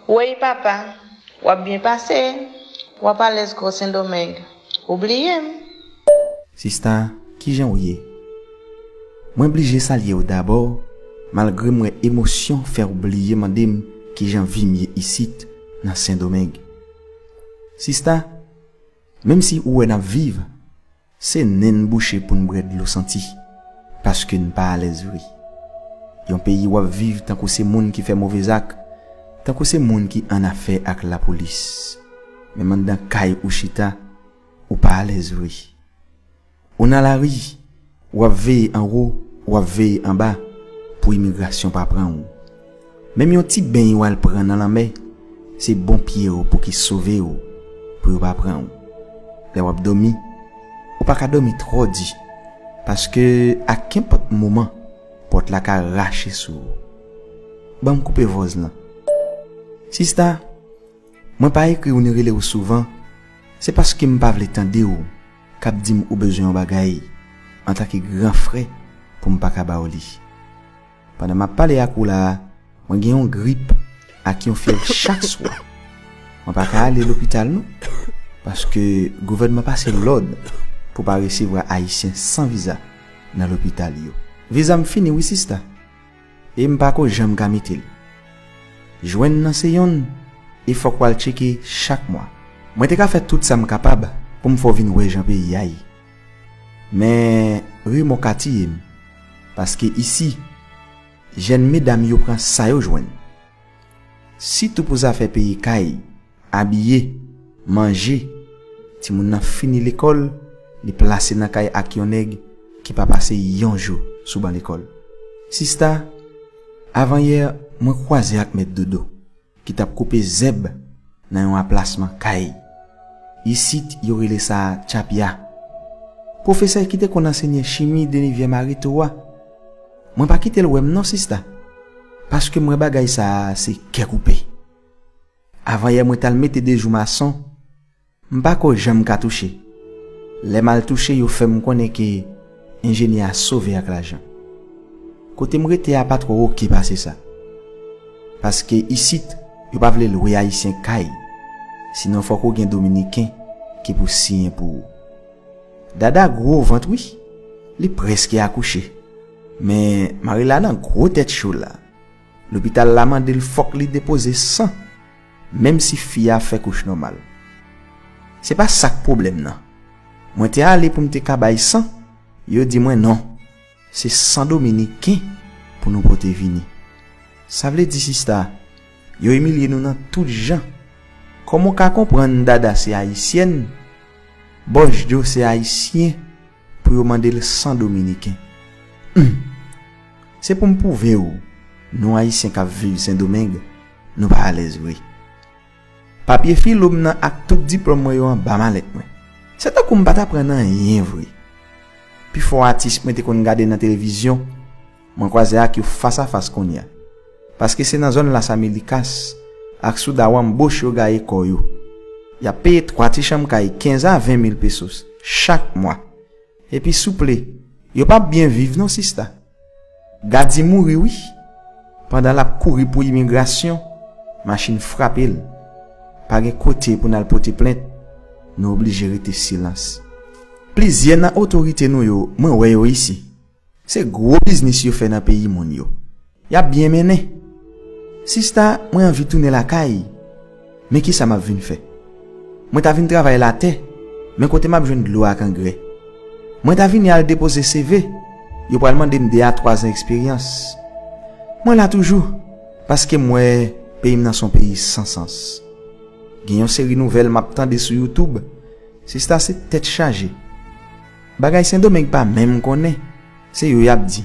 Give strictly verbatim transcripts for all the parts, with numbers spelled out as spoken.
Woy papa, w ap byen pase, w ap alèz gwo Sendomeng. Ou bliye m. Sista, kijan w ye? Mwen blije salye w dabò, malgre m wè emosyon fè w bliye mande m kijan vi m ye isit nan Sendomeng. Sista, menm si ou wè n ap viv, se nen n bouche pou n bwè dlo santi, paske n pa alèz vre. Yon peyi w ap viv tankou se moun ki fè move zak, tankou se moun ki annafè ak lapolis. Menm anndan kay ou chita, ou pa alèz vre. Ou nan lari, w ap veye anwo, w ap veye anba, pou imigrasyon pa pran w. Menm yon ti beny w al pran nan lanmè, se bon pye w pou ki sove w, pou yo pa pran w. Lè w ap dòmi, ou pa ka dòmi twò di, paske a kenpòt moman, pòt la ka rache sou ou. Ban m koupe vòz lan. Sista, mwen pa ekri w ni rele w souvan, se paske m pa vle tande w k ap di m ou bezwen yon bagay antanke gran frè pou m pa ka ba w li. Pandan m ap pale ak ou la a, mwen gen yon grip ak yon fyèv chak swa. Mwen pa ka ale lopital non, paske gouvènman pase lòd pou pa resevwa Ayisyen san viza nan lopital yo. Viza m fini wi sista, e m pa ko janm ka mete l. Jwenn nan se yonn, e fòk w al tcheke chak mwa. Mwen te ka fè tout sa m kapab pou m fè w vin wè jan peyi a ye. Men remò ka tiye m, paske isi, jèn medam yo pran sa yo jwenn. Sitou pou zafè peye kay, abiye, manje, timoun nan fini lekòl, li plase nan kay ak yon nèg ki pa pase yon jou sou ban lekòl. Sista, avanyè mwen kwaze ak mèt Dodo ki t ap koupe zèb nan yon aplasman kay. Isit yo rele sa tchapya. Pwofesè ki te konn ansenye chimi de nivyèm a reto a, mwen pa kite l wè m non sista, paske m wè bagay sa a se kè koupe. Avanyè mwen t al mete de jou mason, m pa ko janm ka touche. Lè m al touche yo fè m konnen ke enjenyè a sove ak lajan. Kote m rete a pa twò oke pase sa. Paske isit, yo pa vle lwe ayisyen kay. Sinon fòk ou gen dominiken ki pou siyen pou ou. Dada gwo vant wi. Li prèske akouche. Men Marila nan gwo tèt cho la. Lopital la mande l fòk li depoze san, menm si fi a fè kouch nòmal. Se pa sa k pwoblèm nan. Mwen te ale pou m te ka bay san, yo di mwen non. Se san dominiken pou nou pote vini. Sa vle di sista, yo imilye nou nan tout jan. Kòman w ka konprann Dada se ayisyèn, Bòs Djo se ayisyen, pou yo mande l san dominiken? Humm. Se pou m pwouve w, nou ayisyen k ap viv Sendomeng, nou pa alèz vre. Papye filo m nan ak tout diplòm mwen yo anba malèt mwen. Se tankou m pa t aprann anyen vre. Pifò atis mwen te konn gade nan televizyon, mwen kwaze ak yo fas a fas kounye a. Paske se nan zòn Las Américas ak Sudawambosh yo gaye kò yo. Y ap peye twa ti chanm kay kenz a ven mil pesos chak mwa. Epi souple, yo p ap byen viv non sista. Gadi mouri wi. Pandan l ap kouri pou imigrasyon, machin frape l. Pa gen kote pou n al pote plent, nou oblije rete silans. Plizyè nan otorite nou yo, mwen wè yo isi. Se gwo biznis yo fè nan peyi moun yo. Y ap byen mennen. Sista, mwen anvi tounen lakay. Men kisa m ap vin fè? Mwen ta vin travay latè, men kote m ap jwenn dlo ak angrè? Mwen ta vini al depoze seve, yo pral mande m de a twa zan eksperyans. Mwen la toujou, paske m wè peyi m nan se yon peyi san sans. Gen yon seri nouvèl m ap tande sou YouTube, sista se tèt chaje. Bagay Sendomeng pa menm konnen, se yo y ap di.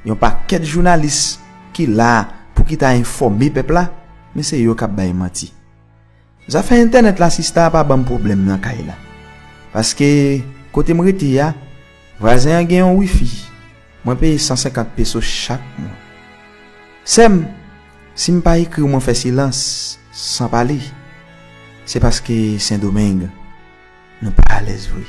Yon pakèt jounalis ki la pou ki ta enfòme pèp la, men se yo k ap bay manti. Zafè entènèt la sista pa ban m pwoblèm nan kay la. Paske kote m rete a, vwazen an gen yon wifi. Mwen peye san senkant peso chak mwa. Sè m, si m pa ekri w mwen fè silans, san pale, se paske Sendomeng, nou pa alèz vre.